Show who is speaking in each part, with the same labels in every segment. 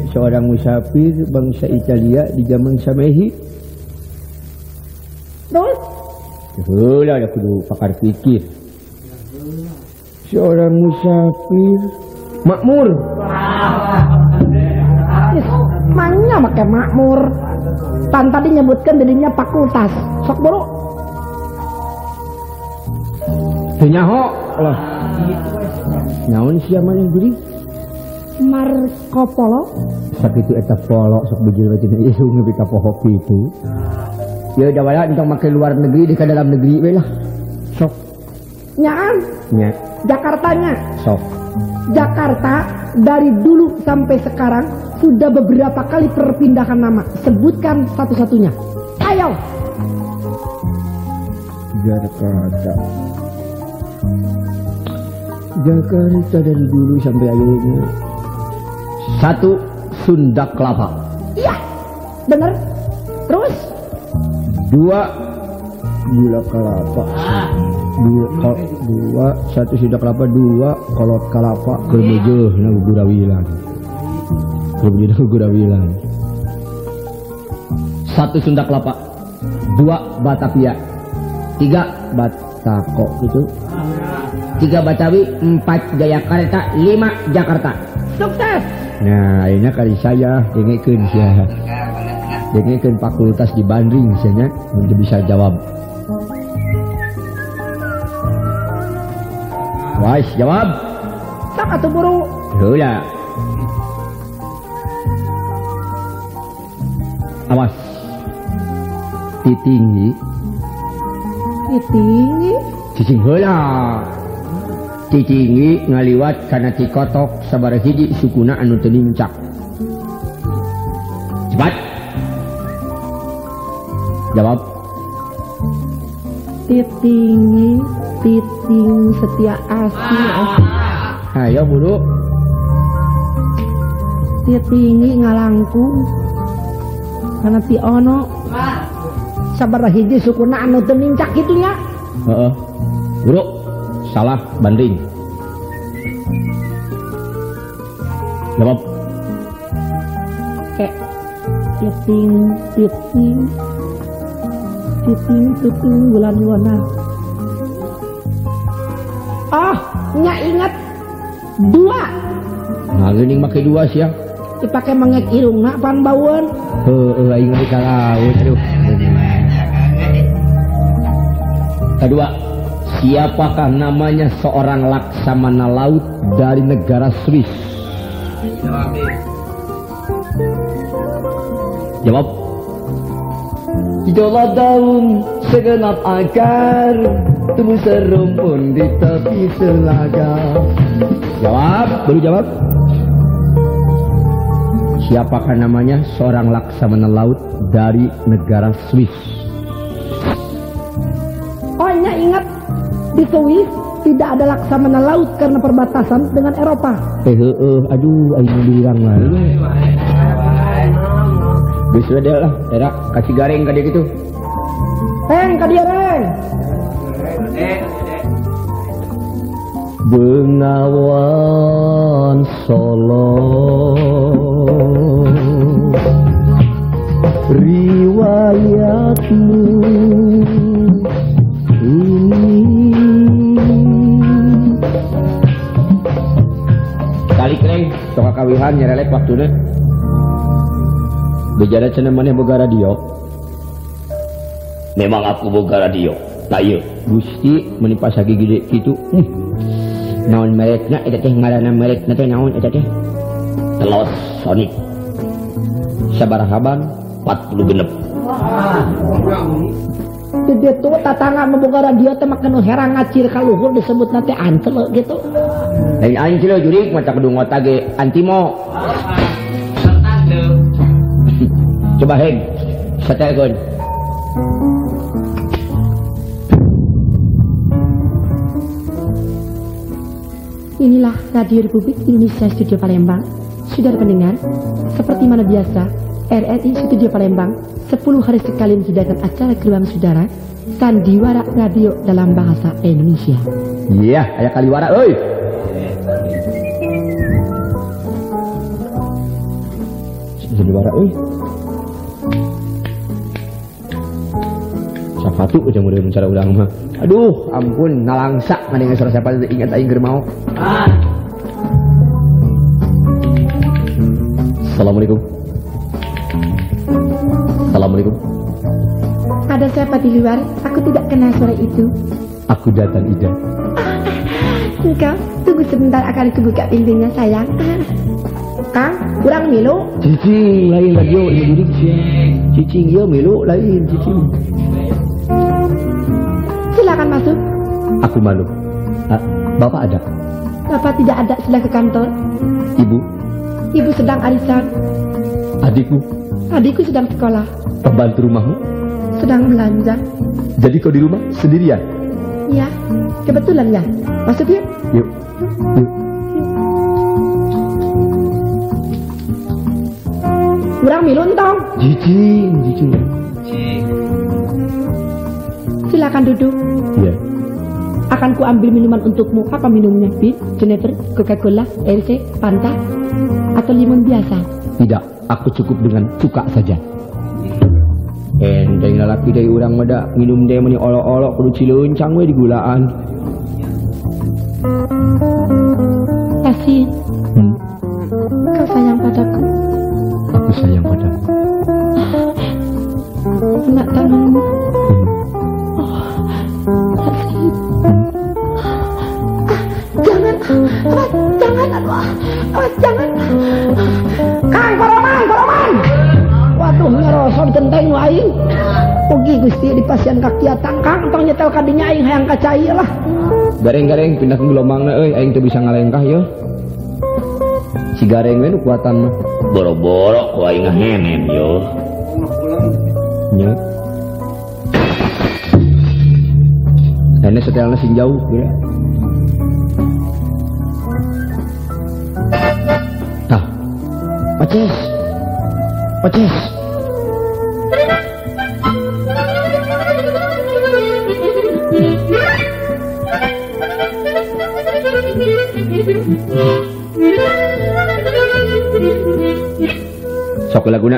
Speaker 1: Seorang musafir bangsa Italia di zaman Samehi.
Speaker 2: Terus?
Speaker 1: Heula da kudu pakar pikir. Seorang musafir makmur.
Speaker 2: Mangnya make makmur. Pan tadi nyebutkan dirinya fakultas. Sok buru.
Speaker 1: Teu nyaho lah. Naon sia maneh geuring?
Speaker 2: Marco Polo.
Speaker 1: Sakitu eta polo sok bejil we cenah ieu nepi ka poho kitu. Ya udah wala entong make luar negeri di ka dalam negeri we lah. Sok.
Speaker 2: Nyaan?
Speaker 1: Nya.
Speaker 2: Jakartanya.
Speaker 1: Sok.
Speaker 2: Jakarta dari dulu sampai sekarang sudah beberapa kali perpindahan nama. Sebutkan satu-satunya. Ayo.
Speaker 1: Jakarta. Jakarta dari dulu sampai akhirnya. 1 Sunda Kelapa.
Speaker 2: Iya, bener. Terus?
Speaker 1: 2 gula kelapa. 2 1 Sunda Kelapa, 2 kolot kelapa. Kerbejeuh na gurawilan. Kerbejeuh gurawilan. 1 Sunda Kelapa, 2 Batavia, 3 Batako gitu. 3 Batawi, 4 Jayakarta, 5 Jakarta.
Speaker 2: Sukses.
Speaker 1: Nah, akhirnya kali saya dengekeun sia. Dengekeun fakultas di Bandung sia untuk bisa jawab. Wais, jawab.
Speaker 2: Sok atuh buru.
Speaker 1: Heula. Awas. Titinggi.
Speaker 2: Titinggi.
Speaker 1: Cicing heula. Titinggi ngaliwat kana Cikotok sabaraha hiji sukuna anu teu nincak. Cepat. Jawab.
Speaker 2: Titinggi, titing setia asih.
Speaker 1: Ayo buru.
Speaker 2: Titinggi ngalangkung kana ti ono. Sabaraha hiji sukuna anu teu nincak kitu nya.
Speaker 1: Heeh. Buru. Salah banding. Jawab.
Speaker 2: Kayak titing titing titing titing bulan wana. Oh, nya ingat 2.
Speaker 1: Nah, geuning make 2 sia.
Speaker 2: Dipake mengek irungna pan baueun.
Speaker 1: Heueuh aing mah kalaut aduh. Kedua. Siapakah namanya seorang laksamana laut dari negara Swiss? Jawab. Hijaulah daun segenap akar, tumbuh serumpun di tepi telaga. Jawab, baru jawab. Siapakah namanya seorang laksamana laut dari negara Swiss?
Speaker 2: Oh, nya ingat. Di Swiss tidak ada laksamana laut karena perbatasan dengan Eropa.
Speaker 1: Aduh, aing dirang mah. Geus we lah, era kasih gareng ka dia gitu.
Speaker 2: Reng ka dia reng.
Speaker 1: Bengawan Solo riwayatmu ini. Kali kreng sok kawihan nyerelek waktuna. Bejana cenah maneh boga radio. Memang aku boga radio. Lah ieu Gusti meuni pasagi gede kitu. Naon merekna eta teh ngaranna merekna teh naon eta teh? Telos Sonic. Sabaraha ban? 46.
Speaker 2: Di ditu tatangga nu boga radio teh make nu herang ngacir ka luhur disebutna teh ancel gitu.
Speaker 1: Lain ancel jurik mata kudu ngota ge antimo. Coba heng, setelkeun.
Speaker 2: Inilah Radio Republik Indonesia Studio Palembang. Saudara pendengar, seperti mana biasa, RRI Studio Palembang 10 hari sekali menghidangkan acara keluang saudara Sandiwara Radio dalam bahasa Indonesia.
Speaker 1: Iya, aya kaliwara euy. Sandiwara euy. Sapatu aja meureun cara urang mah. Aduh, ampun nalangsa ngadenge suara siapa ingat aing keur mau. Assalamualaikum. Assalamualaikum.
Speaker 2: Ada siapa di luar? Aku tidak kenal suara itu.
Speaker 1: Aku datang, Ida.
Speaker 2: Engkau, tunggu sebentar akan kubuka pintunya, sayang. Kang, kurang milu.
Speaker 1: Cicing, lain radio, ini cicing, ya milu, lain cicing.
Speaker 2: Silakan masuk.
Speaker 1: Aku malu. Bapak ada?
Speaker 2: Bapak tidak ada, sedang ke kantor.
Speaker 1: Ibu?
Speaker 2: Ibu sedang arisan.
Speaker 1: Adikku?
Speaker 2: Adikku sedang sekolah.
Speaker 1: Pembantu rumahmu?
Speaker 2: Sedang belanja.
Speaker 1: Jadi kau di rumah sendirian?
Speaker 2: Ya, kebetulan ya. Masuk yuk.
Speaker 1: Yuk. Yuk.
Speaker 2: Kurang miluntong.
Speaker 1: Cicing, cicing.
Speaker 2: Silakan duduk.
Speaker 1: Iya.
Speaker 2: Akan ku ambil minuman untukmu. Apa minumnya? Bir, Jenever, Coca-Cola, RC, Fanta, atau limun biasa?
Speaker 1: Tidak, aku cukup dengan cuka saja. Enteng lalaki dari urang mah minum teh meni olok-olok kudu cileuncang we digulaan.
Speaker 2: Kasih. Kau sayang padaku.
Speaker 1: Aku sayang padamu.
Speaker 2: Enak tanganmu. Oh, kasih. Jangan, awas, jangan, awas, jangan.
Speaker 1: Kang, Koroman, Koroman. Waduh, ngeroson kenteng aing. Ogi Gusti di pasien kakiatan Kang, tong nyetel kadinya aing hayang kacai lah. Gareng-gareng pindah ke gelombangna euy, aing teu bisa ngalengkah yeuh. Si gareng we nu kuatan mah. Boro-boro ku aing ngahenen yo. Nya. Ini setelna sing jauh geura. Tah. Pacis. Pacis. Sok laguna.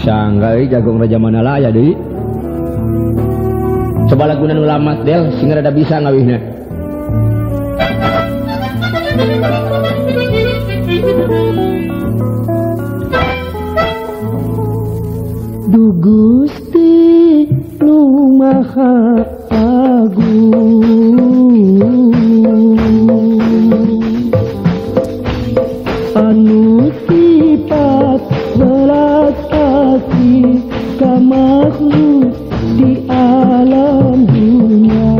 Speaker 1: Sanggai jagung raja manala ya deui. Coba laguna nu lamat del sing rada bisa ngawihna.
Speaker 2: Du Gusti nu Maha Agung anu sifat belas kasih ka makhluk di alam dunia.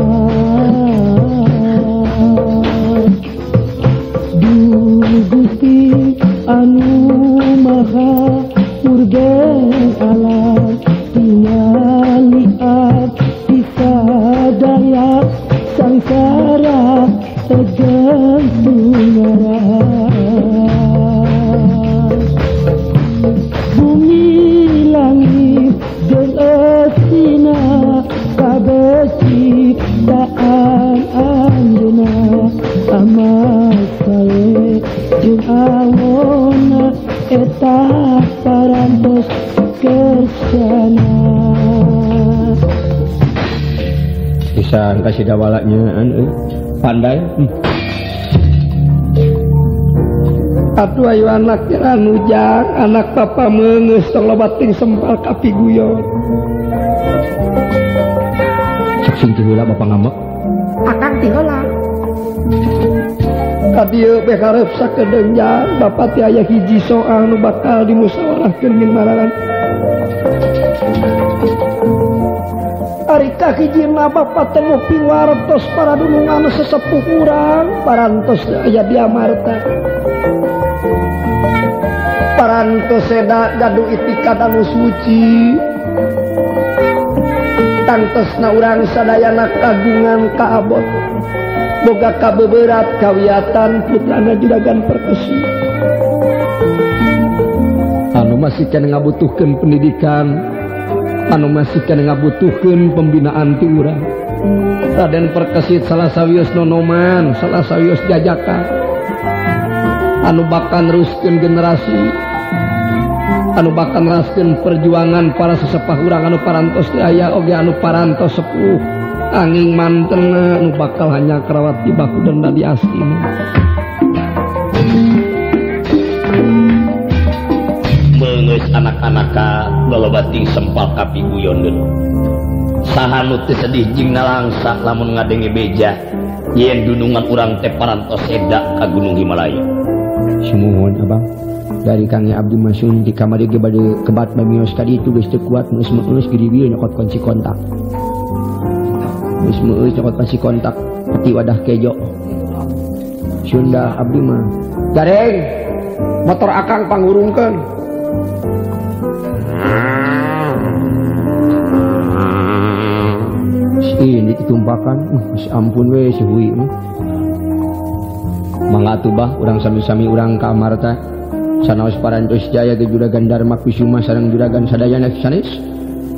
Speaker 2: Du Gusti anu Maha Murgen alam tingali abdi sadaya sangsara tegang tungara. Bumi langit jeung eusina kabeh ciptaan anjeunna amat sae jeung awona eta parantos kersana.
Speaker 1: Bisa kasih dawalanya pandai. Atuh ayo anak anu jang anak papa meungeus tong loba ting sempal ka piguyon. Cek sing teu heula bapa ngambek. Akang ti heula. Ka dieu beh karep sakedeung jang bapak teh aya hiji soal nu bakal dimusyawarahkeun jeung mararan. Ari kahijina bapak teh ngopi wartos para dunungan sesepuh urang parantos aya di Amarta. Parantos seda gaduh itikad anu suci. Tangtosna urang sadayana kagungan kaabot. Boga kabeberat kawiatan putrana Juragan Perkesi. Anu masih keneh ngabutuhkeun pendidikan, anu masih keneh ngabutuhkeun pembinaan ti urang. Raden Perkesit salah sawios nonoman, salah sawios jajakan. Anu bakal neruskeun generasi, anu bakal neraskeun perjuangan para sesepah urang anu parantos teu aya oge anu parantos sepuh. Angin mantena anu bakal hanya kerawat di baku denda di astina. Meungeus anak-anaka loloba ting sempal kapi guyoneun. Saha nu teu sedih jeung nalangsa lamun ngadenge beja yen dunungan urang teh parantos seda ka Gunung Himalaya. Sumuhun abang. Dari Kang Abdi Masun di kamar ge bade kebat mamios tadi itu geus teu kuat meus-meus giriwir nyokot kunci kontak. Geus meueus nyokot kunci kontak peti wadah kejo. Sunda abdi mah. Gareng motor akang pangurungkeun. Ini ditumpakan, ampun we si hui mah. Mangga atuh bah urang sami-sami urang ka Amarta. Sanaos parantos jaya ge Juragan Darma Kusuma sareng Juragan sadayana sanes.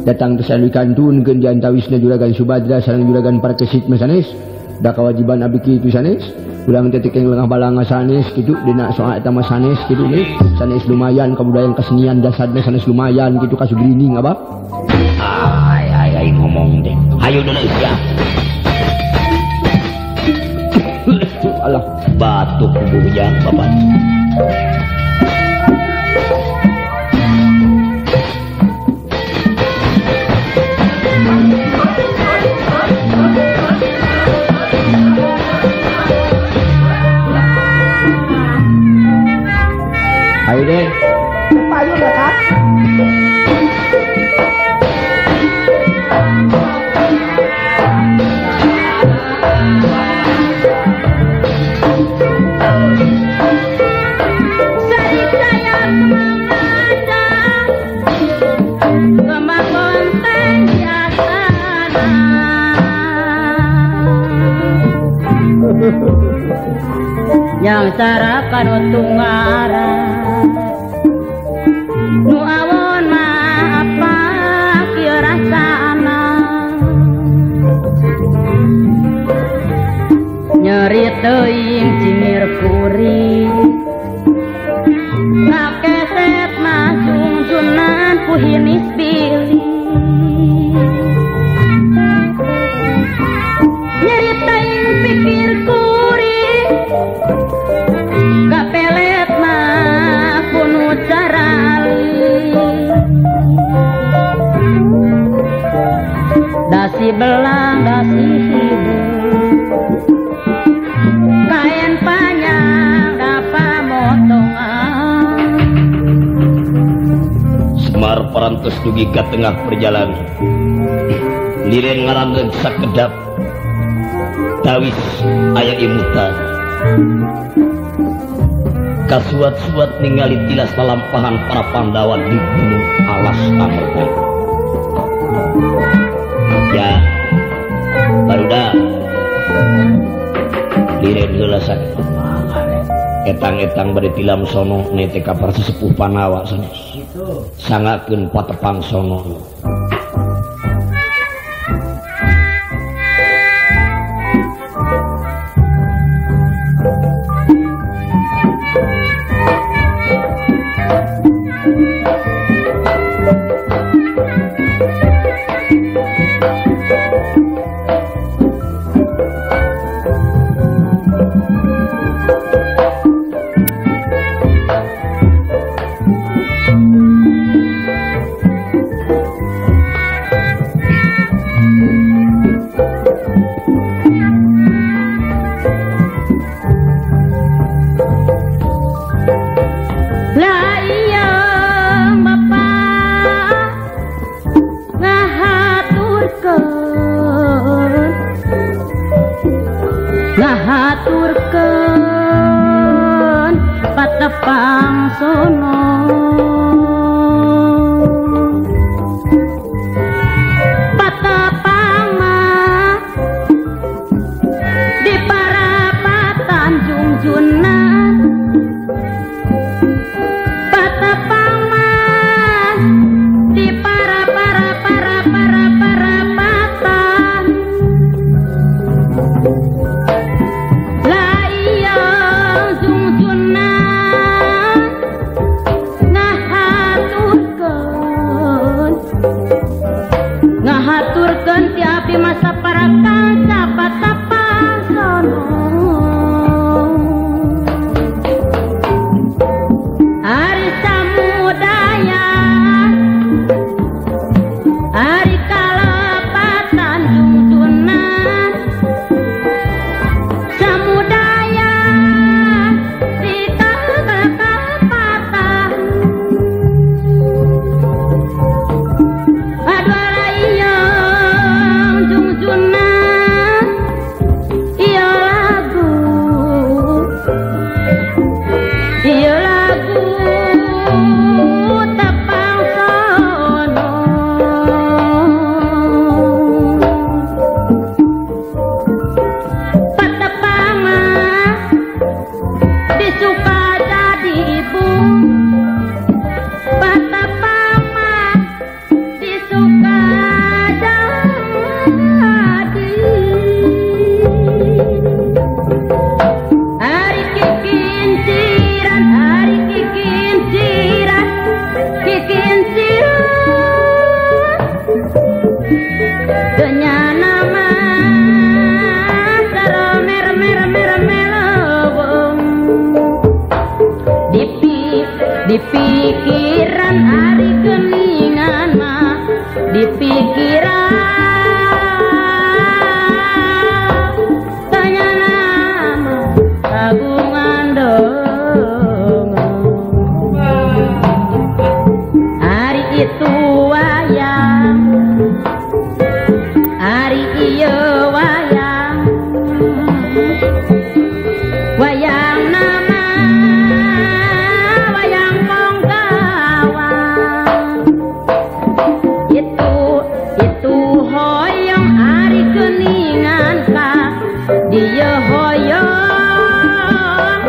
Speaker 1: Datang teh anu kantunkeun di antawisna Juragan Subadra sareng Juragan Parkesit mah sanes. Da kewajiban abdi kitu sanes. Urang teh teu lengah balanga sanes kitu dina soal eta mah sanes kitu nih. Sanes lumayan kabudayaan kesenian jasadna sanes lumayan kitu kasugrining abah. Ay ay ay ngomong deh. Hayu dulu sia. Alah batuk kubuhnya bapak. Ayo deh.
Speaker 2: Payu dah kak.
Speaker 3: Yang sarakan tungara nu awon mah apa kieu rasana nyeri teuing cingir kuring ngakeset mah jungjunan puhinis bilih nyeri teuing pikir kuring kapelet mah kuno carali dasi belang dasi hidup kain panjang dapa motongan.
Speaker 1: Semar parantos dugi ka tengah perjalanan liren ngarandeun sakedap tawis aya imutan kasuat-suat ningali tilas lalampahan para Pandawa di gunung Alas Amerta. Ya, barudak liren heula etang-etang bade tilam sono nete ka para sesepuh Pandawa sanes. Sangakeun patepang sono.
Speaker 3: Ngahaturkeun patepang sono patepang mah di parapatan Junjunan patepang mah di para para para para parapatan la iya Junjunan ngahaturkeun ngahaturkeun ti abdi masa para kanca patepang sono ari samudaya ari kalepatan Junjunan samudaya di kalepatan aduh iya Junjunan iya lagu iya lagu tepang sono patepang mah disuka jadi ibu patepang mah disuka jadi ari kikinciran ari kikinciran kikinciran kenyana mah saromer-mer-mer-meleweng di pikiran ari geningan mah di pikiran tanya nama kagungan donga ari itu wayang ari ieu wayang wayang nama wayang ponggawa itu hoyong ari geningan ka dieu hoyong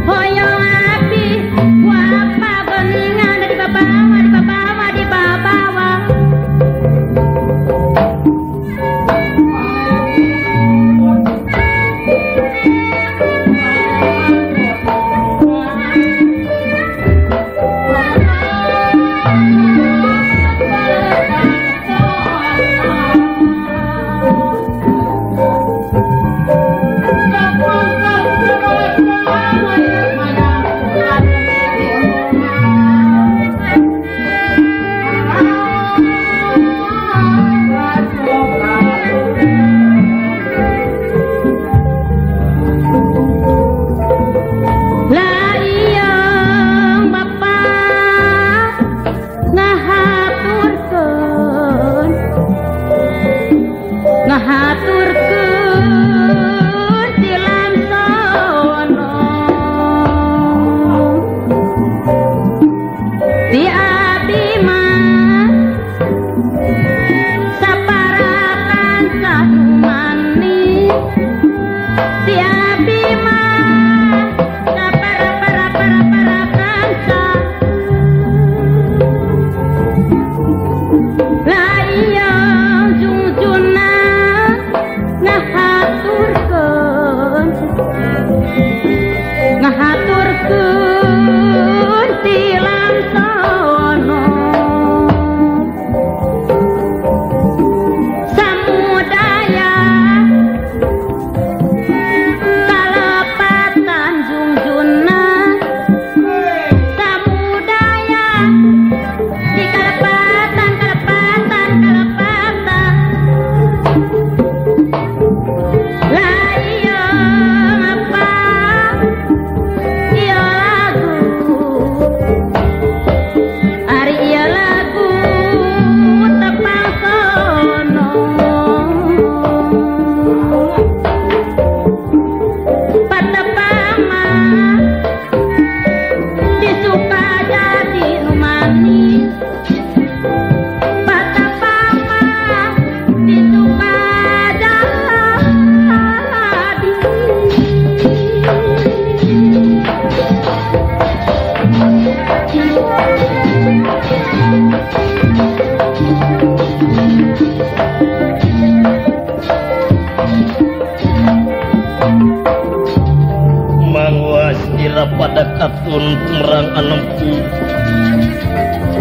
Speaker 3: hoyong abdi ku apa geningan di babawa di babawa di babawa. La iya bapak ngahaturkeun ngahaturkeun tilam sono di abdi mah sapara tansah manis di abdi mah para para para para kanca la iya Junjunan ngahaturkeun
Speaker 4: pada katun tumerang anempu.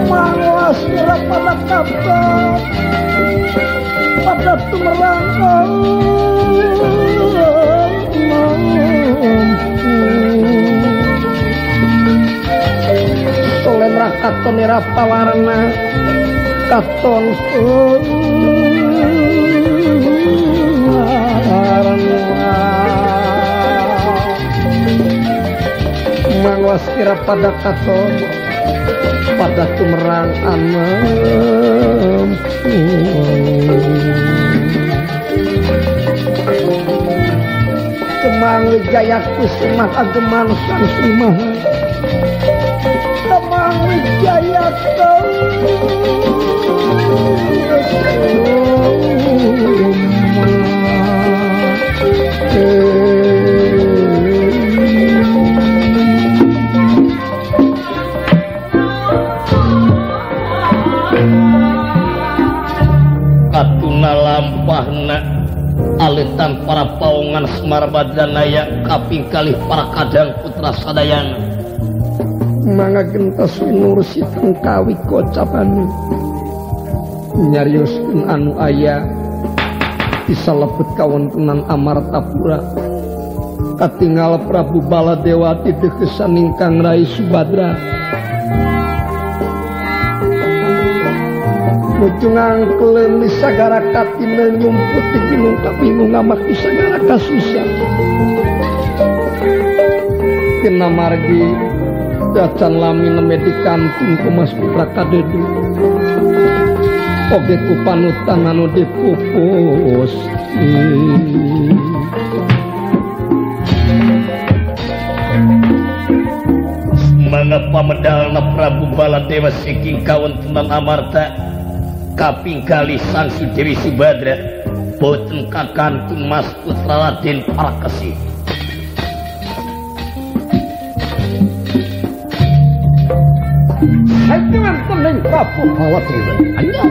Speaker 5: Mangwas ira pada katun pada tumerang anempu. Solenra katon ira pawarna katon mangwas ira pada katon pada tumerang anempu. Kemang Wijaya Kusumah ageman Sang Sri Maha. Kemang Wijaya
Speaker 4: Katuna lampahna alitan para paungan Semar Badranaya kaping kalih para kadang putra sadayana.
Speaker 5: Mangga gentos winursi tengkawi kocapane nyarioskeun anu aya bisa lebet kawontenan Amartapura. Katingal Prabu Baladewa titekesan ingkang Rai Subadra. Mujungang keleun di sagara katine nyumput di bingung kabingung ngamak di sagara kasusah. Tina margi dacan lami neme di kantung ku Mas Putra Kadedu. Oge ku panutan anu dipupus.
Speaker 4: Mangga pamedalna Prabu Baladewa saking kawontenan Amarta kaping kalih Sang Dewi Subadra boten kakantun Mas Putra Raden Parakesi.
Speaker 5: Sajengan tening Prabu Baladewa. Ayo.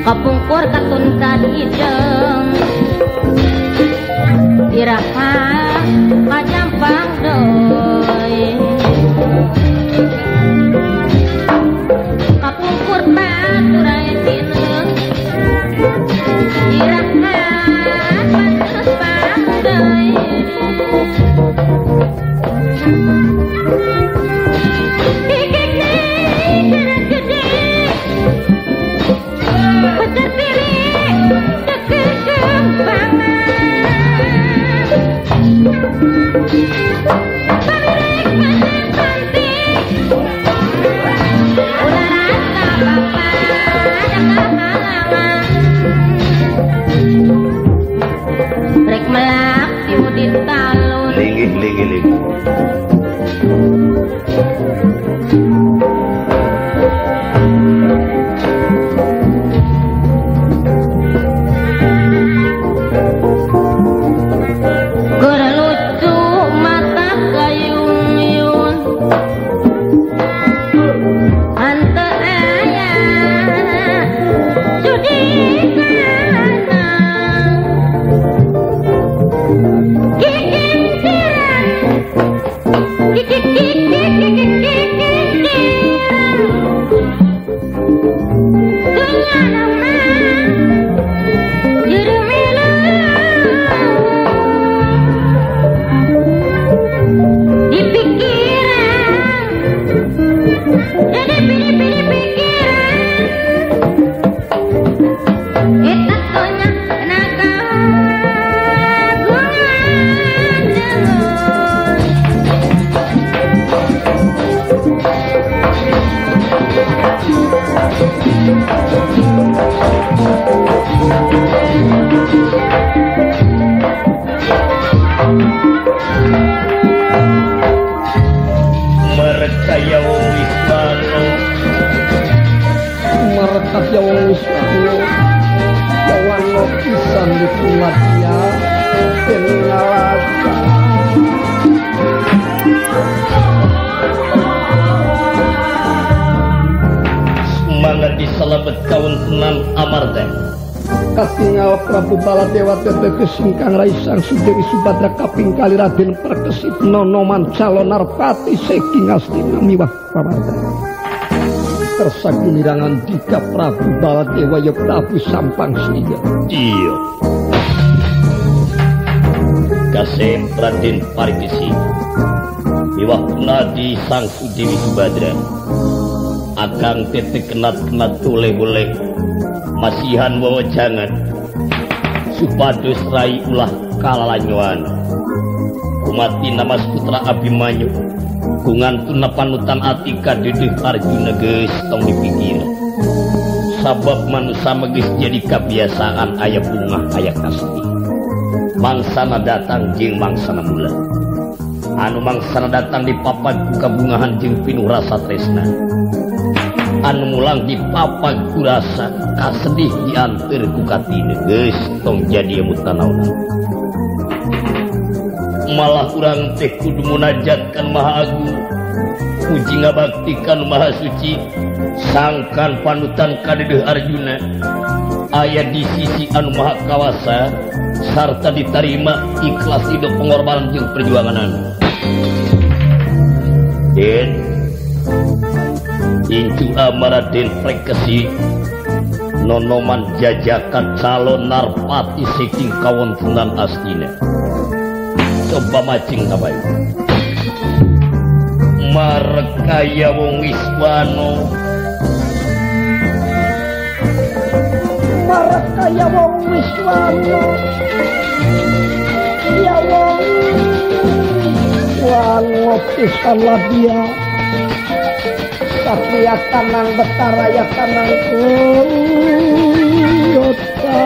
Speaker 3: Kapungkur katun kadideng iraha kajampang doi. Kapungkur paturai tineng iraha pantes pandai. Kiki, kiki, kiki, kiki, kiki.
Speaker 4: Merkaya wong Wiswano
Speaker 5: Merkaya wong Wiswano Yawano pisan dikumatia Pengalasa
Speaker 4: Semangat disalabet kawontenan Amarta.
Speaker 5: Katingal Prabu Baladewa teteges ingkang rai Sang Sudewi Subadra kaping kali Raden Prakesit nonoman calon narpati saking Astina miwah Pamarta. Kersa gumirangan dika Prabu Baladewa ya Prabu Sampang Sriga.
Speaker 4: Iya. Kasem Raden Parikesit miwah punadi Sang Sudewi Subadra. Akang tetek kenat-kenat boleh-boleh masihan wewejangan supados rai ulah kalalanyoan kumati namas putra Abimanyu kungantuna panutan ati kadedeh Arjuna geus tong dipikir sabab manusa geus jadi kabiasaan aya bungah aya kasih mangsana datang jeung mangsana mula anu mangsana datang dipapag ku kabungahan jeung pinuh rasa tresna anu mulang dipapag ku rasa kasedih dianteur ku katine geus tong jadi emut tanaon malah urang teh kudu munajatkan Maha Agung puji ngabaktikan Maha Suci sangkan panutan kadedeh Arjuna aya di sisi anu Maha Kawasa sarta ditarima ikhlas hidup pengorbanan jeung perjuanganan. Den incu Amaraden Prekesi nonoman jajakan calon narpati saking kawontenan Astina. Coba macing kabayu. Markaya wong Wiswano
Speaker 5: Markaya wong Wiswano ya wong Wiswano pisan labia Satria kanang Betara ya kanang Uyota.